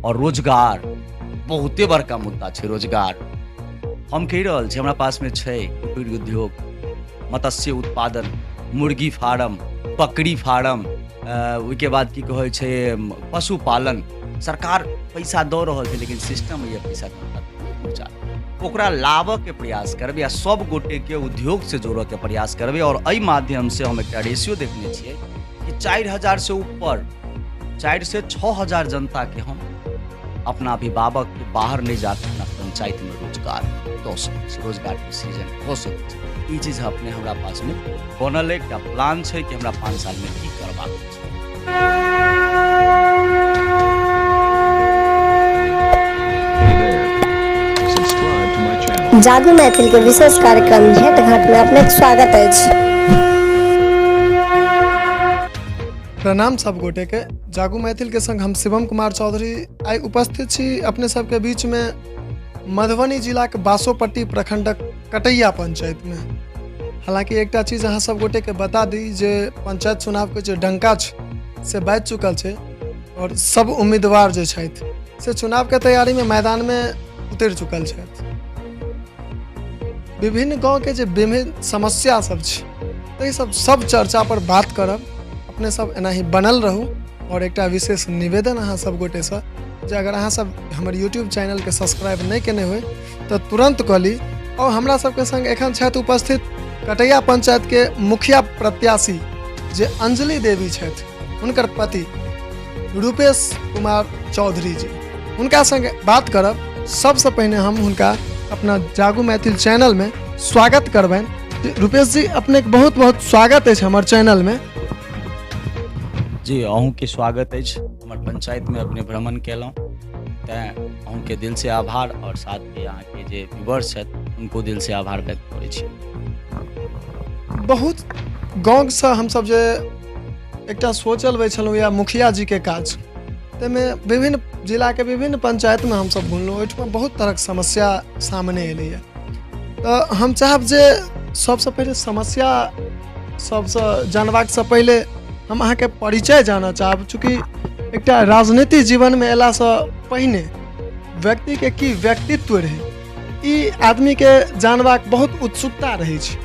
आओर रोजगार बहुते बड़का मुद्दा छै। रोजगार हम कहि रहल छी, हमरा पासमे छै कुटीर उद्योग, मत्स्य उत्पादन, मुर्गी फार्म, बकरी फार्म, ओहिके बाद की कहै छै पशुपालन। सरकार पैसा दऽ रहल छै, लेकिन सिस्टम यऽ पैसा जनता तक नहि पहुँचा। ओकरा लाबऽके प्रयास करबै आ सब गोटेके उद्योगसँ जोड़ऽके प्रयास करबै। आओर एहि माध्यमसँ हम एकटा रेशियो देखने छियै कि 4000 से ऊपर, 4 से 6000 जनताके हम अपना अभिभावकके बाहर नहि जाके अपना पंचायतमे रोजगार दऽ सकै छी, रोजगारके सृजन कऽ सकै छी। ई चीज अपने हमरा पासमे बनल एकटा प्लान छै कि हमरा 5 सालमे की करबाक छै। जागू मैथिल के विशेष कार्यक्रम भेंट घाट में अपने स्वागत अछि। प्रणाम सब गोटे के, जागू मैथिल के संग हम शिवम कुमार चौधरी आइ उपस्थित छी अपने सबके बीच में मधुबनी जिला के बासोपट्टी प्रखंडक कटैया पंचायत में। हालांकि एकटा चीज अहाँ सब गोटे के बता दी जे पंचायत चुनाव के जे डंका छै से बाजि चुकल छै और सब उम्मीदवार जे छथि से चुनाव के तैयारी में मैदान में उतरि चुकल छथि। विभिन्न गाँव के जे विभिन्न समस्या सब छै ताहि सब सब चर्चा पर बात करब। अपने सब एनाही बनल रहू। और एकटा विशेष निवेदन अहाँ सब गोटेसँ जे अगर अहाँ सब हमर यूट्यूब चैनलके सब्सक्राइब नहि केने होइ तऽ तुरन्त कऽ ली। और हमरा सबके संग एखन छथि उपस्थित कटैया पंचायतके मुखिया प्रत्याशी जे अंजलि देवी छथि, हुनकर पति रूपेश कुमार चौधरी जी, हुनका संग बात करब। सबसँ पहिने हम हुनका अपना जागू मैथिल चैनलमे स्वागत करबनि। रूपेश जी, अपनेके बहुत बहुत स्वागत अछि हमर चैनलमे। जी, अहूँके स्वागत अछि। हमर पंचायतमे अपने भ्रमण केलहुँ तैँ अहूँके दिलसँ आभार, आओर साथमे अहाँके जे व्यूवर्स छथि हुनको दिलसँ आभार व्यक्त करै छी। बहुत गाँवसँ हमसब जे एकटा सोचल छलहुँ या मुखिया जीके काज, ताहिमे विभिन्न जिलाके विभिन्न पंचायतमे हमसब घुमलहुँ, ओहिठमा बहुत तरहक समस्या सामने एलैए। तऽ हम चाहब जे सबसँ पहिले समस्या सबसँ जानबाकसँ पहिले हम अहाँके परिचय जानऽ चाहब। चूँकि एकटा राजनीति जीवनमे अयलासँ पहिने व्यक्तिके की व्यक्तित्व रहै ई आदमीके जानबाक बहुत उत्सुकता रहै छै।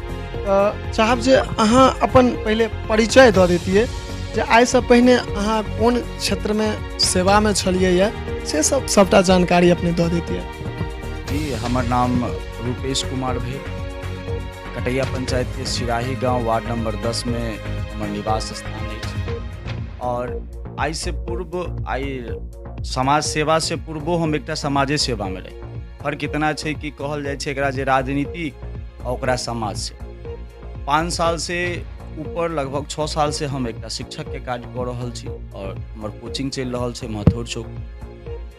तऽ चाहब जे अहाँ अपन पहिले परिचय दऽ दैतियै जे आइसँ पहिने अहाँ कोन क्षेत्रमे सेवामे छलियै, से सब सबटा जानकारी अपने दऽ दैतियै। जी, हमर नाम रूपेश कुमार भेल। कटैया पंचायतके सिराही गाँव वार्ड नंबर 10 में हमर निवास स्थान अछि। और आइसँ पूर्व, आइ समाज सेवासँ पूर्वो हम एकटा समाजे सेवामे रही। फर्क इतना छै कि कहल जाइ छै एकरा जे राजनीति आ ओकरा समाज सेवा। 5 साल से ऊपर, लगभग 6 साल से हम एकटा शिक्षकके काज कऽ रहल छी और हमर कोचिंग चलि रहल छै महथौर चौक,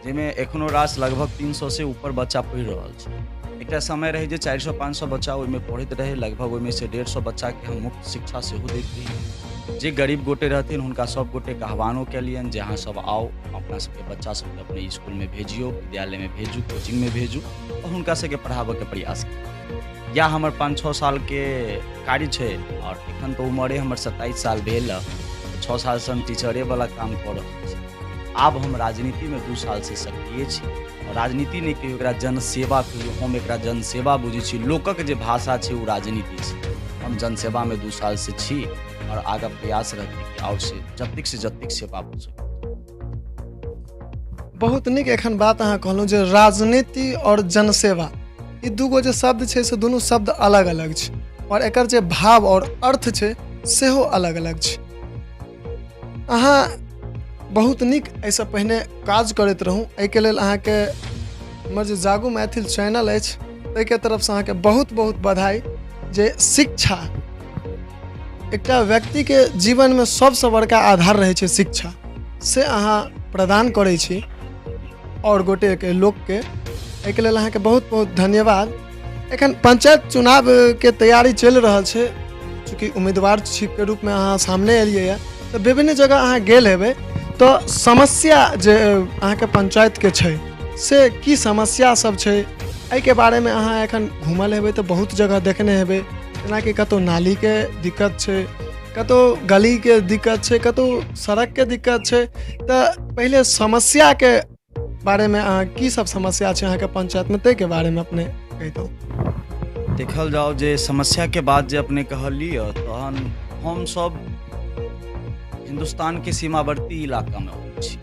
जाहिमे एखनो रास लगभग 300 से ऊपर बच्चा पढ़ि रहल छै। एकटा समय रहै जे 400 500 बच्चा ओहिमे पढ़ैत रहै, लगभग ओहिमे से 150 बच्चाके हम मुफ्त शिक्षा सेहो दैत रही। जे गरीब गोटे रहथिन हुनका सब गोटेके आह्वानो केलियनि जे अहाँ सब आउ, अपना सबके बच्चा सबके अपने इसकुलमे भेजियौ, विद्यालयमे भेजू, कोचिंगमे भेजू आओर हुनका सबके पढ़ाबऽके प्रयास करू। इएह हमर 5-6 सालके कार्य छै। आओर एखन तऽ उमरे हमर 27 साल भेल हँ, 6 सालसँ हम टीचरेवला काम कऽ रहल छी। आब हम राजनीतिमे 2 सालसँ सक्रिय छी। राजनीति नहि कहियौ, एकरा जनसेवा कहियौ। हम एकरा जनसेवा बुझै छी। लोकक जे भाषा छै ओ राजनीति छै। हम जनसेवामे 2 सालसँ छी आओर आगाँ प्रयास रहतै कि आओर से जतेक से जतेक सेवा भऽ सकै। बहुत नीक एखन बात अहाँ कहलहुँ जे राजनीति आओर जनसेवा, ई दूगो जे शब्द छै से दुनू शब्द अलग अलग छै आओर एकर जे भाव आओर अर्थ छै सेहो अलग अलग छै। अहाँ बहुत नीक एहिसँ पहिने काज करैत रहूँ, एहिके लेल अहाँके हमर जे जागू मैथिल चैनल अछि ताहिके तरफसँ अहाँके बहुत बहुत बधाई। जे शिक्षा एकटा व्यक्तिके जीवनमे सबसँ बड़का आधार रहै छै शिक्षा, से अहाँ प्रदान करै छी आओर गोटेके लोकके, एहिके लेल अहाँके बहुत बहुत धन्यवाद। एखन पंचायत चुनावके तैयारी चलि रहल छै, चूँकि उम्मीदवार छी के रूपमे अहाँ सामने एलियै हँ तऽ विभिन्न जगह अहाँ गेल हेबै, तऽ समस्या जे अहाँके पंचायतके छै से की समस्या सब छै एहिके बारेमे अहाँ एखन घूमल हेबै तऽ बहुत जगह देखने हेबै, जेनाकि कतहु नालीके दिक्कत छै, कतहु गलीके दिक्कत छै, कतहु सड़कके दिक्कत छै। तऽ पहिले समस्याके बारेमे अहाँ की सब समस्या छै अहाँके पंचायतमे ताहिके बारेमे अपने कहितहुँ। देखल जाओ जे समस्याके बात जे अपने कहलियै, तहन हमसब हिन्दुस्तानके सीमावर्ती इलाकामे अबै छी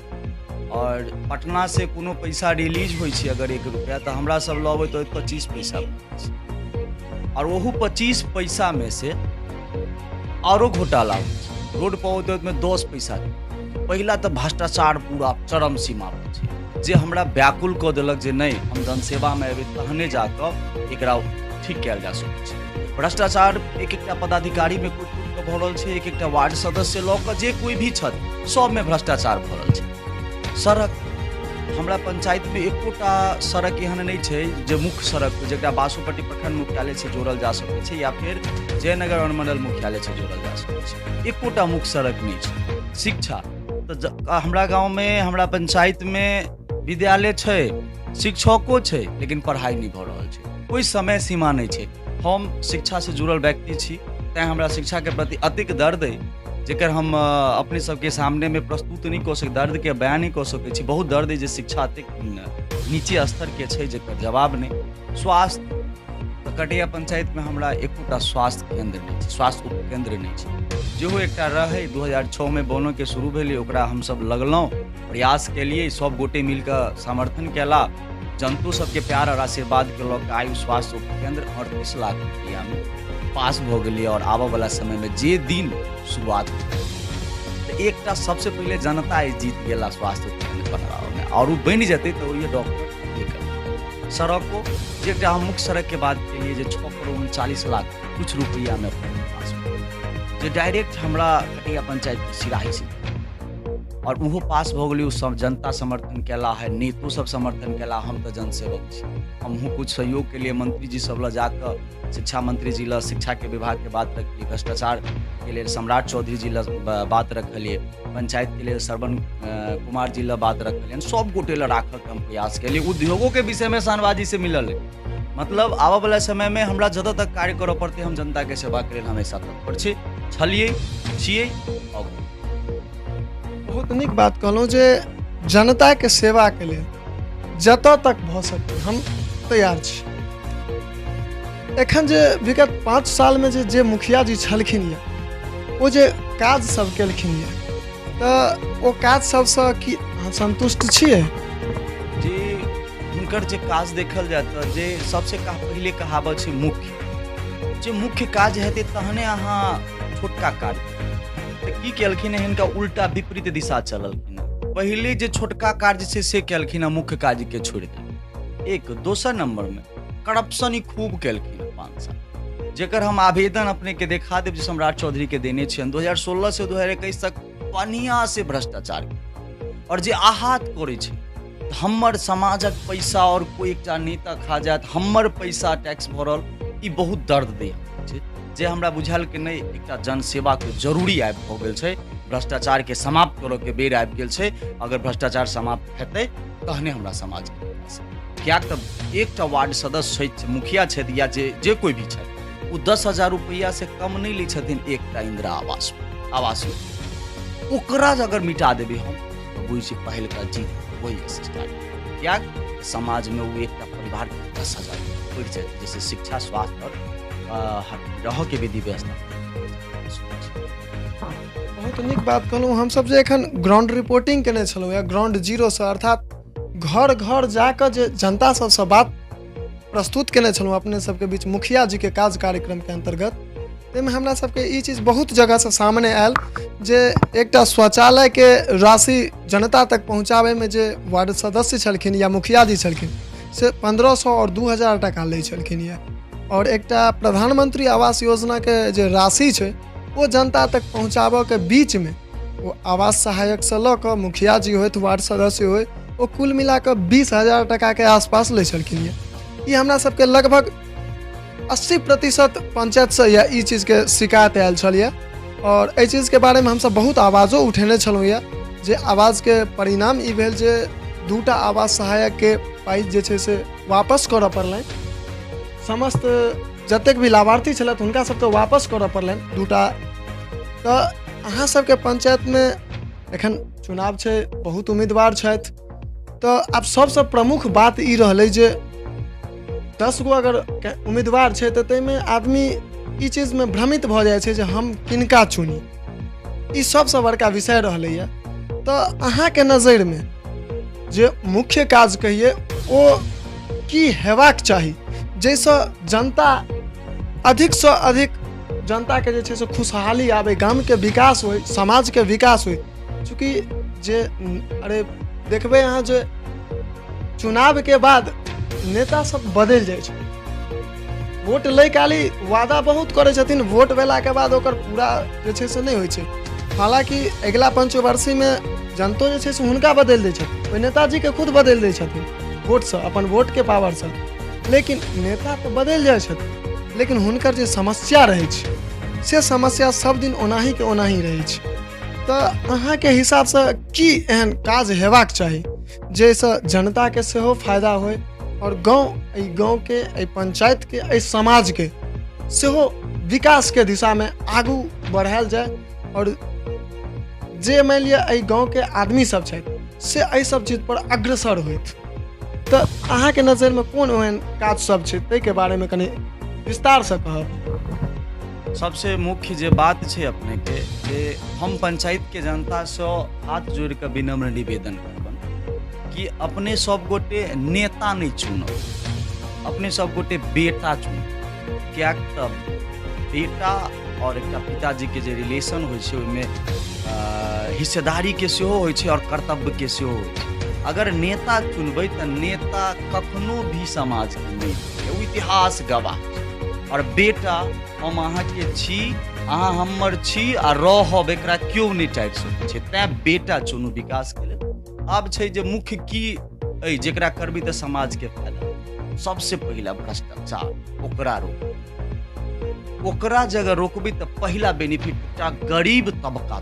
आओर पटना से कोनो पैसा रिलीज होइ छै अगर 1 रुपैआ, तऽ हमरा सब लऽ अबैत 25 पैसा छै आओर ओहू 25 पैसामे से आरो घोटाला होइ छै। रोड पर अबैत ओहिमे 10 पैसा। पहिला तऽ भ्रष्टाचार पूरा चरम सीमा पर छै, जे हमरा व्याकुल कऽ देलक जे नहि, हम जनसेवामे एबै तहने जाकऽ एकरा ठीक कयल जा सकै छै। भ्रष्टाचार एक एकटा पदाधिकारीमे कुटि कुटि कऽ भरल छै, एक एकटा वार्ड सदस्य लऽ कऽ जे कोइ भी छथि सबमे भ्रष्टाचार भरल छै। सड़क, हमरा पंचायतमे एकोटा सड़क एहन नहि छै जे मुख्य सड़क जकरा बासोपट्टी प्रखंड मुख्यालय से जोड़ल जा सकै छै या फेर जयनगर अनुमंडल मुख्यालय से जोड़ल जा सकै छै, एकोटा मुख्य सड़क नहि छै। शिक्षा तऽ हमरा गाँवमे, हमरा पंचायतमे विद्यालय छै, शिक्षको छै, लेकिन पढ़ाइ नहि भऽ रहल छै, कोइ समय सीमा नहि छै। हम शिक्षासँ जुड़ल व्यक्ति छी, तैँ हमरा शिक्षाके प्रति अतेक दर्द अइ जेकर हम अपने सबके सामनेमे प्रस्तुत नहि कऽ सकै, दर्दके बयान नहि कऽ सकै छी। बहुत दर्द अइ जे शिक्षा अतेक नीचे स्तरके छै जेकर जवाब नहि। स्वास्थ्य तऽ कटैया पंचायतमे हमरा एकोटा स्वास्थ्य केन्द्र नहि छै, स्वास्थ्य उपकेन्द्र नहि छै। जेहो एकटा रहै 2006मे बनऽके शुरू भेलै, ओकरा हमसब लगलहुँ, प्रयास केलियै, सब गोटे मिलकऽ समर्थन केला, जनतो सबके प्यार आओर आशीर्वादके लऽ कऽ आइ स्वास्थ्य उपकेन्द्र 38 लाख रुपैआमे पास भऽ गेलै आओर आबऽवला समयमे जे दिन शुरुआत तऽ एकटा सबसँ पहिले जनता आइ जीत गेला स्वास्थ्य उपकेन्द्र बनबाबऽमे, आओर ओ बनि जेतै तऽ ओहि डॉक्टर सड़को जे एकटा हम मुख्य सड़कके बात केलियै जे 6 करोड़ 39 लाख कुछ रुपैआमे पास, जे डायरेक्ट हमरा कटैया पंचायत सिराही से और ओहो पास भऽ गेलै। ओ सब जनता समर्थन केला है, नेतो सब समर्थन केला। हम तऽ जनसेवक छी, हमहूँ कुछ सहयोग के लिए मंत्री जी सब लग जाकऽ, शिक्षा मंत्री जी लग शिक्षाके विभागके बात रखलियै, भ्रष्टाचारके लेल सम्राट चौधरी जी लग बात रखलियै, पंचायतके लेल श्रवण कुमार जी लग बात रखलियनि, सब गोटे लग राखऽके हम प्रयास केलियै। उद्योगोके विषयमे शाहनवाजी से मिलल है। मतलब आबऽवला समयमे हमरा जतऽ तक कार्य करऽ पड़तै हम जनताके सेवाके लेल हमेशा तत्पर छी, छलियै, छियै। और बहुत नीक बात कहलहुँ जे जनताके सेवाके लेल जतऽ तक भऽ सकै हम तैयार छी। एखन जे विगत 5 सालमे जे जे मुखिया जी छलखिन यऽ, ओ जे काज सब केलखिन यऽ, तऽ ओ काज सबसँ की अहाँ सन्तुष्ट छियै? जे हुनकर जे काज देखल जाय तऽ जे सबसँ पहिले कहावत छै मुख्य, जे मुख्य काज हेतै तहने अहाँ छोटका काज। तऽ की केलखिन हँ, हिनका उल्टा विपरीत दिशा चललखिन हँ। पहिले जे छोटका कार्य छै से केलखिन हँ, मुख्य कार्यके छोड़ि देलखिन। एक दोसर नंबरमे करप्शन ही खूब केलखिन हँ 5 साल, जेकर हम आवेदन अपनेके देखा देब जे सम्राट चौधरीके देने छियनि। 2016 से 2021 तक बढ़िआँ से भ्रष्टाचार और जे आहत करै छै हमर समाजक पैसा, और कोई एकटा नेता खा जायत हमर पैसा टैक्स भरल, ई बहुत दर्द दैया छै। जे हमरा बुझायल कि नहि, एकटा जनसेवाके जरूरी आबि भऽ गेल छै, भ्रष्टाचारके समाप्त करऽके बेर आबि गेल छै। अगर भ्रष्टाचार समाप्त हेतै तहने हमरा समाजके विकास हेतै। किएक तऽ एकटा वार्ड सदस्य छथि, मुखिया छथि या जे कोइ भी छथि, ओ 10,000 रुपैआ से कम नहि लै छथिन एकटा इंदिरा आवास आवास योजना। ओकरा अगर मिटा देबै हम तऽ बुझै छी पहिलका जीत वही स्टार्ट। किएक समाजमे ओ एकटा परिवारके 10,000 बढ़ि जायत, जैसे शिक्षा, स्वास्थ्य और रहऽके विधि व्यवस्था। बहुत नीक बात कहलहुँ। हमसब जे एखन ग्राउंड रिपोर्टिंग केने छलहुँ या ग्राउंड जीरोसँ, अर्थात घर घर जाकऽ जे जनता सबसँ बात प्रस्तुत केने छलहुँ अपने सबके बीच मुखिया जीके काज कार्यक्रमके अन्तर्गत, ताहिमे हमरा सबके ई चीज बहुत जगहसँ सामने आयल जे एकटा शौचालयके राशि जनता तक पहुँचाबैमे जे वार्ड सदस्य छलखिन या मुखिया जी छलखिन से 1500 आओर 2000 टाका लै छलखिन यऽ, आओर एकटा प्रधानमंत्री आवास योजनाके जे राशि छै ओ जनता तक पहुँचाबऽके बीचमे ओ आवास सहायकसँ लऽ कऽ मुखिया जी होथि, वार्ड सदस्य होय, ओ कुल मिलाकऽ 20,000 टाकाके आसपास लै छलखिन यऽ। ई हमरा सबके लगभग 80% पंचायतसँ यऽ ई चीजके शिकायत आयल छल यऽ, आओर एहि चीजके बारेमे हमसब बहुत आवाजो उठेने छलहुँ यऽ, जे आवाजके परिणाम ई भेल जे 2टा आवास सहायकके पाइ जे छै से वापस करऽ पड़लनि। समस्त जतेक भी लाभार्थी छलथि हुनका सबके वापस करऽ पड़लनि 2टा। तऽ अहाँ सबके पंचायतमे एखन चुनाव छै, बहुत उम्मीदवार छथि, तऽ आब सबसँ प्रमुख बात ई रहलै जे 10 गो अगर उम्मीदवार छै तऽ ताहिमे आदमी ई चीजमे भ्रमित भऽ जाइ छै जे हम किनका चुनी। ई सबसँ बड़का विषय रहलैए। तऽ अहाँके नजरिमे जे मुख्य काज कहियै ओ की हेबाक चाही जाहिसँ जनता अधिकसँ अधिक जनताके जे छै से खुशहाली आबै, गामके विकास होइ, समाजके विकास होइ? चूँकि जे अरे देखबै अहाँ जे चुनावके बाद नेता सब बदलि जाइ छै। वोट लै काली वादा बहुत करै छथिन, वोट भेलाके बाद ओकर पूरा जे छै से नहि होइ छै। हालाँकि अगिला पंचवर्षीमे जनतो जे छै से हुनका बदलि दै छथिन, ओहि नेताजीके खुद बदलि दै छथिन वोटसँ, अपन वोटके पावरसँ। लेकिन नेता तऽ बदलि जाइ छथिन, लेकिन हुनकर जे समस्या रहै छै से समस्या सब दिन ओनाहीके ओनाही रहै छै। तऽ अहाँके हिसाबसँ की एहन काज हेबाक चाही जाहिसँ जनताके सेहो फायदा होइ आओर गाँव, एहि गाँवके, एहि पंचायतके, एहि समाजके सेहो विकासके दिशामे आगू बढ़ायल जाय आओर जे मानि लिअ एहि गाँवके आदमी सब छथि से एहि सब चीजपर अग्रसर होथि? तऽ अहाँके नजरिमे कोन ओहन काज सब छै ताहिके बारेमे कनि विस्तारसँ कहब। सबसे मुख्य जे बात छै अपनेके जे हम पंचायतके जनतासँ हाथ जोड़िकऽ विनम्र निवेदन करबनि कि अपने सब गोटे नेता नहि चुनब, अपने सब गोटे बेटा चुनब। किएक तऽ बेटा आओर एकटा पिताजीके जे रिलेशन होइ छै ओहिमे हिस्सेदारीके सेहो होइ छै आओर कर्तव्यके सेहो होइ छै। अगर नेता चुनबै तऽ नेता कखनो भी समाजके नहि, ओ इतिहास गवाह छै। आओर बेटा हम अहाँके छी, अहाँ हमर छी आ रहब, एकरा केओ नहि टारि सकै छै। तैँ बेटा चुनू विकासके लेल। आब छै जे मुख्य की अइ जेकरा करबै तऽ समाजके फायदा। सबसे पहिला भ्रष्टाचार, ओकरा रोकू। ओकरा जे अगर रोकबै तऽ पहिला बेनिफिट एकटा गरीब तबका,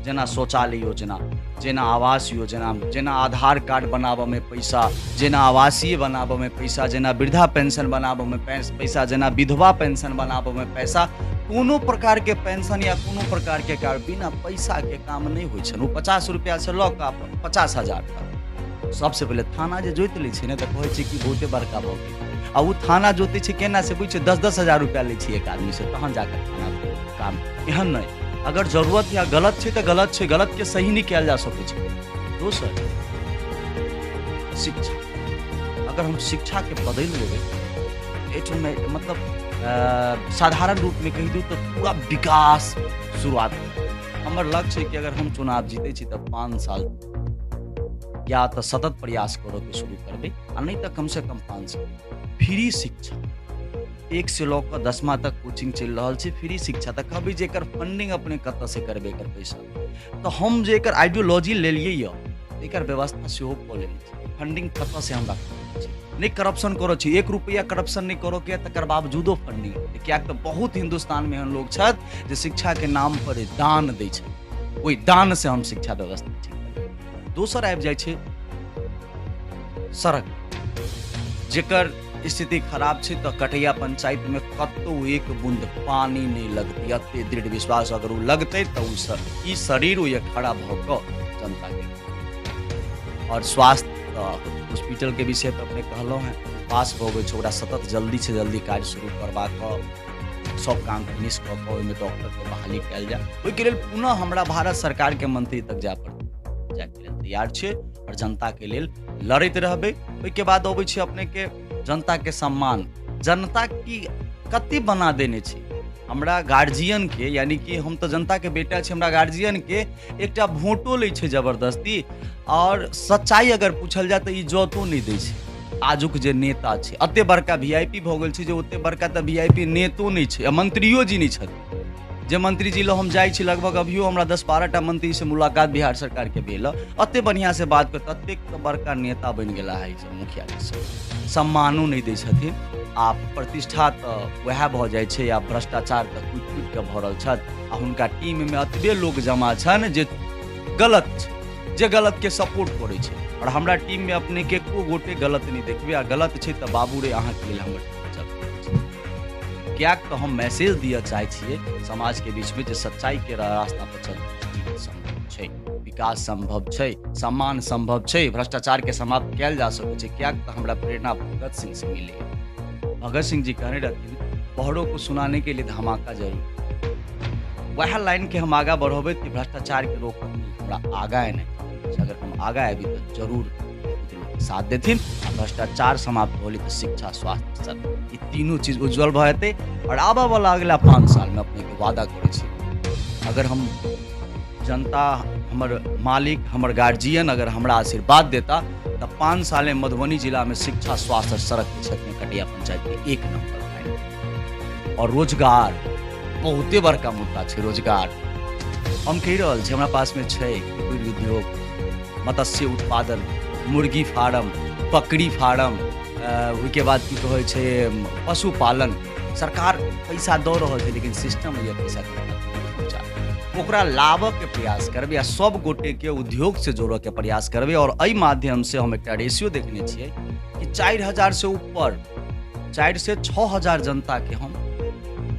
जेना शौचालय योजना, जेना आवास योजना, जेना आधार कार्ड बनाबऽमे पैसा, जेना आवासीय बनाबऽमे पैसा, जेना वृद्धा पेंशन बनाबऽमे पैसा, जेना विधवा पेंशन बनाबऽमे पैसा, कोनो प्रकारके पेंशन या कोनो प्रकारके कार्ड बिना पैसाके काम नहि होइ छनि। ओ 50 रुपैआसँ लऽ कऽ 50,000 तक। सबसँ पहिले थाना जे जोति लै छै ने तऽ कहै छै कि बहुते बड़का भऽ गेल। आ ओ थाना जोतै छै केना से बुझै छै, 10-10 हजार रुपैआ लै छै एक आदमीसँ तहन जाकऽ थाना काम। एहन नहि, अगर जरूरत या गलत छै तऽ गलत छै, गलतके सही नहि कयल जा सकै छै। दोसर शिक्षा, अगर हम शिक्षाके बदलि लेबै एहिठाम मतलब साधारण रूपमे कहि दियौ तऽ पूरा विकास शुरुआत। हमर लक्ष्य छै कि अगर हम चुनाव जीतै छी तऽ 5 साल या तऽ सतत प्रयास करऽके शुरू करबै आ नहि तऽ कमसँ कम 5 साल फ्री शिक्षा, 1 से लऽ कऽ 10मा तक कोचिंग चलि रहल छै फ्री शिक्षा। तऽ कहबै जे एकर फंडिंग अपने कतऽसँ करबै एकर पैसा, तऽ हम जे एकर आइडियोलॉजी लेलियै यऽ एकर व्यवस्था सेहो कऽ लेने छी। फंडिंग कतऽसँ हमरा नहि करप्शन करऽ छी, 1 रुपैआ करप्शन नहि करऽके, तकर बावजूदो फंडिंग। किएक तऽ बहुत हिन्दुस्तानमे एहन लोक छथि जे शिक्षाके नाम पर दान दै छथि, ओहि दानसँ हम शिक्षा व्यवस्था ठीक करबै। दोसर आबि जाइ छै सड़क, जेकर स्थिति खराब छै तऽ कटैया पंचायतमे कतहु एक बूंद पानी नहि लगतै, एते दृढ़ विश्वास। अगर ओ लगतै तऽ ओ ई शरीर ओहि खड़ा भऽ कऽ जनताके। आओर स्वास्थ्य हॉस्पिटलके विषय पर अपने कहलहुँ हेँ, पास भऽ गेल छै, ओकरा सतत जल्दीसँ जल्दी कार्य शुरू करबाक सब काम फिनिश कऽ कऽ ओहिमे डॉक्टरके बहाली कयल जाय। ओहिके लेल पुनः हमरा भारत सरकारके मंत्री तक जाय पड़तै, जायके लेल तैयार छियै आओर जनताके लेल लड़ैत रहबै। ओहिके बाद अबै छै अपनेके जनताके सम्मान। जनता की कते बना देने छै हमरा गार्जियनके, यानी कि हम तऽ जनताके बेटा छी, हमरा गार्जियनके एकटा वोटो लै छै जबरदस्ती। आओर सच्चाइ अगर पूछल जाय तऽ ई जतो नहि दै छै। आजुक जे नेता छै एते बड़का VIP भऽ गेल छै जे ओते बड़का तऽ VIP नेतो नहि छै आ मंत्रियो जी नहि छथिन। जे मंत्री जी लग हम जाइ छी, लगभग अभियो हमरा 10-12 टा मंत्री से मुलाकात बिहार सरकार के भेल, एते बढ़िया से बात कर, ततेक तऽ बड़का नेता बनि गेला है सब मुखिया जी सब। सम्मानो नहि दै छथिन आ प्रतिष्ठा तऽ वएह भऽ जाइ छै आ भ्रष्टाचार तऽ कुटि कुटि कऽ भरल छथि आ हुनका टीममे एतबे लोक जमा छनि जे गलत छै, जे गलतके सपोर्ट करै छै। आओर हमरा टीममे अपनेके एको गोटे गलत नहि देखबै आ गलत छै तऽ बाबू रे अहाँके लेल हमर किएक तऽ हम मैसेज दिअ चाहै छियै समाजके बीचमे जे सच्चाइके रास्ता पर चल सम्भव छै। विकास सम्भव छै, सम्मान सम्भव छै, भ्रष्टाचारके समाप्त कयल जा सकै छै। किएक तऽ हमरा प्रेरणा भगत सिंह से मिलैए। भगत सिंह जी कहने रहथिन, बहरों को सुनाने के लिए धमाका जरूर। वएह लाइनके हम आगाँ बढ़ेबै कि भ्रष्टाचारके रोकऽ हमरा आगाँ एनाइ। अगर हम आगाँ आबी तऽ जरूर बहुत लोक साथ देथिन आ भ्रष्टाचार समाप्त होली तऽ शिक्षा, स्वास्थ्य, सड़क ई तीनू चीज उज्जवल भऽ जेतै। आओर आबऽ वाला अगिला 5 सालमे अपनेके वादा करै छी, अगर हम जनता, हमर मालिक, हमर गार्जियन अगर हमरा आशीर्वाद देता तऽ 5 सालमे मधुबनी जिलामे शिक्षा, स्वास्थ्य और सड़क के क्षेत्रमे कटिया पंचायतके 1 नंबर पानि। और रोजगार बहुते बड़का मुद्दा छै। रोजगार हम कहि रहल छी, हमरा पासमे छै कुटीर उद्योग, मत्स्य उत्पादन, मुर्गी फार्म, बकरी फार्म, ओहिके बाद की कहै छै पशुपालन। सरकार पैसा दऽ रहल छै लेकिन सिस्टम होइए पैसा पहुँचा, ओकरा लाबऽके प्रयास करबै आ सब गोटेके उद्योगसँ जोड़ऽके प्रयास करबै। और एहि माध्यमसँ हम एकटा रेशियो देखने छियै कि 4000 से ऊपर, 4 से 6 हजार जनताके हम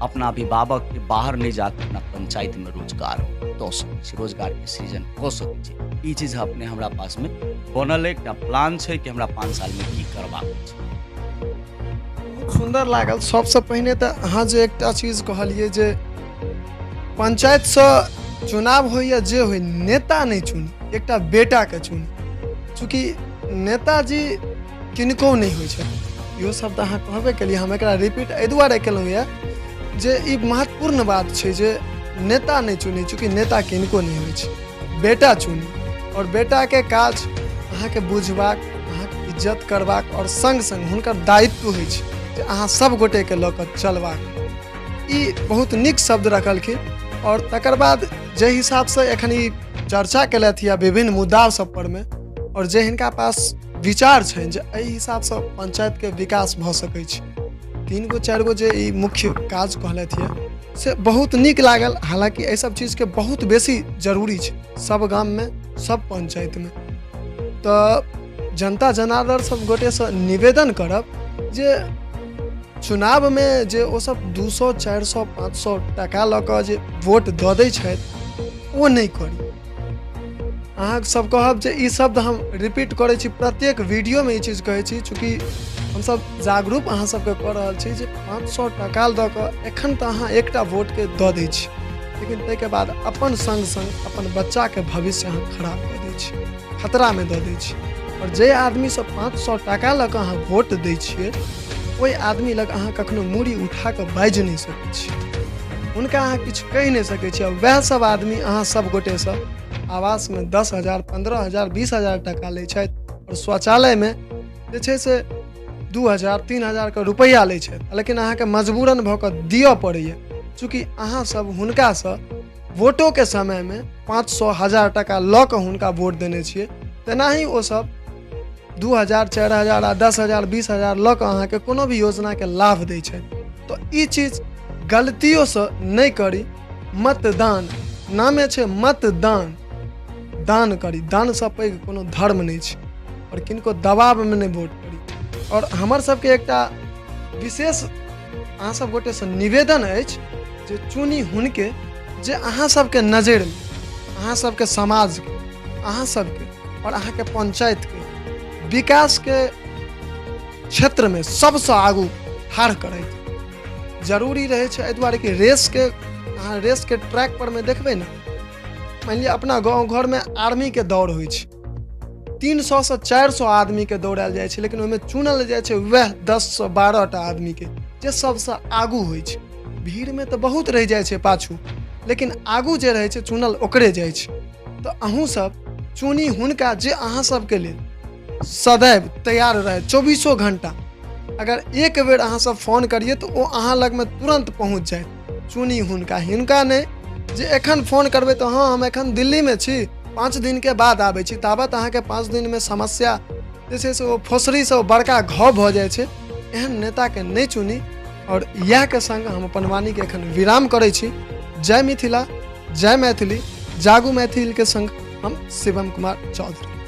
अपना अभिभावकके बाहर नहि जाके अपना पंचायतमे रोजगार दऽ सकै छी, रोजगारके सृजन कऽ सकै छी। ई चीज अपने हमरा पासमे बनल एकटा प्लान छै कि हमरा 5 सालमे की करबाक छै। बहुत सुन्दर लागल। सबसँ पहिने तऽ अहाँ जे एकटा चीज कहलियै जे पंचायतसँ चुनाव होइए जे होइ, नेता नहि चुनी, एकटा बेटाके चुनी। चूँकि नेताजी किनको नहि होइ छथिन, इहो शब्द अहाँ कहबे केलियै। हम एकरा रिपीट एहि दुआरे केलहुँ यए जे ई महत्वपूर्ण बात छै जे नेता नहि चुनी, चूँकि नेता किनको नहि होइ छै, बेटा चुनी। आओर बेटाके काज अहाँके बुझबाक, अहाँके इज्जत करबाक आओर सङ्ग सङ्ग हुनकर दायित्व होइ छै जे अहाँ सब गोटेके लऽ कऽ चलबाक। ई बहुत नीक शब्द रखलखिन। आओर तकर बाद जाहि हिसाबसँ एखन ई चर्चा केलथि यऽ विभिन्न मुद्दा सब परमे, आओर जे हिनका पास विचार छनि जे एहि हिसाबसँ पंचायतके विकास भऽ सकै छै, 3 गो 4 गो जे ई मुख्य काज कहलथि यऽ से बहुत नीक लागल। हालाँकि एहि सब चीजके बहुत बेसी जरूरी छै सब गाममे, सब पंचायतमे। तऽ जनता जनार्दन सब गोटेसँ निवेदन करब जे चुनावमे जे ओ सब 200 400 500 टाका लऽ कऽ जे वोट दऽ दै छथि ओ नहि करी। अहाँ सब कहब जे ई शब्द हम रिपीट करै छी, प्रत्येक वीडियोमे ई चीज कहै छी, चूँकि हमसब जागरूक अहाँ सबके कऽ रहल छी जे 500 टाका दऽ कऽ एखन तऽ अहाँ एकटा वोटके दऽ दै छी, लेकिन ताहिके बाद अपन सङ्ग सङ्ग अपन बच्चाके भविष्य अहाँ खराब कऽ दै छी, खतरामे दऽ दै छी। आओर जे आदमीसँ 500 टाका लऽ कऽ अहाँ वोट दै छियै ओहि आदमी लग अहाँ कखनो मूड़ी उठा कऽ बाजि नहि सकै छी, हुनका अहाँ किछु कहि नहि सकै छी। वएह सब आदमी अहाँ सब गोटेसँ आवासमे 10,000 15,000 20,000 टाका लै छथि आओर शौचालयमे जे छै से 2,000 3,000 के रुपैआ लै छथि, लेकिन अहाँके मजबूरन भऽ कऽ दिअ पड़ैए, चूँकि अहाँ सब हुनकासँ वोटोके समयमे 500 1000 टाका लऽ कऽ हुनका वोट देने छियै। तेनाही ओसब 2,000 4,000 आ 10,000 20,000 लऽ कऽ अहाँके कोनो भी योजनाके लाभ दै छथि। तऽ ई चीज गलतियोसँ नहि करी। मतदान नामे छै मतदान, दान करी, दानसँ पैघ कोनो धर्म नहि छै। आओर किनको दबावमे नहि वोट करी। आओर हमर सबके एकटा विशेष अहाँ सब गोटेसँ निवेदन अछि जे चुनी हुनके जे अहाँ सबके नजरिमे, अहाँ सबके समाजके, अहाँ सबके आओर अहाँके पंचायतके विकासके क्षेत्रमे सबसँ आगू ठाढ़ करैत जरूरी रहै छै। एहि दुआरे कि रेसके अहाँ रेसके ट्रैक परमे देखबै ने, मानि लिअ अपना गाँव घरमे आर्मीके दौड़ होइ छै, 300 से 400 आदमीके दौड़ायल जाइ छै, लेकिन ओहिमे चुनल जाइ छै वएह 10 से 12 टा आदमीके जे सबसँ आगू होइ छै। भीड़मे तऽ बहुत रहि जाइ छै पाछू, लेकिन आगू जे रहै छै चुनल ओकरे जाइ छै। तऽ अहूँ सब चुनी हुनका जे अहाँ सबके लेल सदैव तैयार रहै 24 घंटा। अगर एक बेर अहाँ सब फोन करिए तऽ ओ अहाँ लगमे तुरन्त पहुँच जायत। चुनी हुनका, हिनका नहि जे एखन फोन करबै तऽ हँ हम एखन दिल्लीमे छी, 5 दिनके बाद आबै छी, ताबत अहाँके 5 दिनमे समस्या जे छै से ओ फोसरीसँ ओ बड़का घाव भऽ जाइ छै। एहन नेताके नहि चुनी। आओर इएहके सङ्ग हम अपन वाणीके एखन विराम करै छी। जय मिथिला, जय मैथिली, जागू मैथिलके सङ्ग हम शिवम कुमार चौधरी।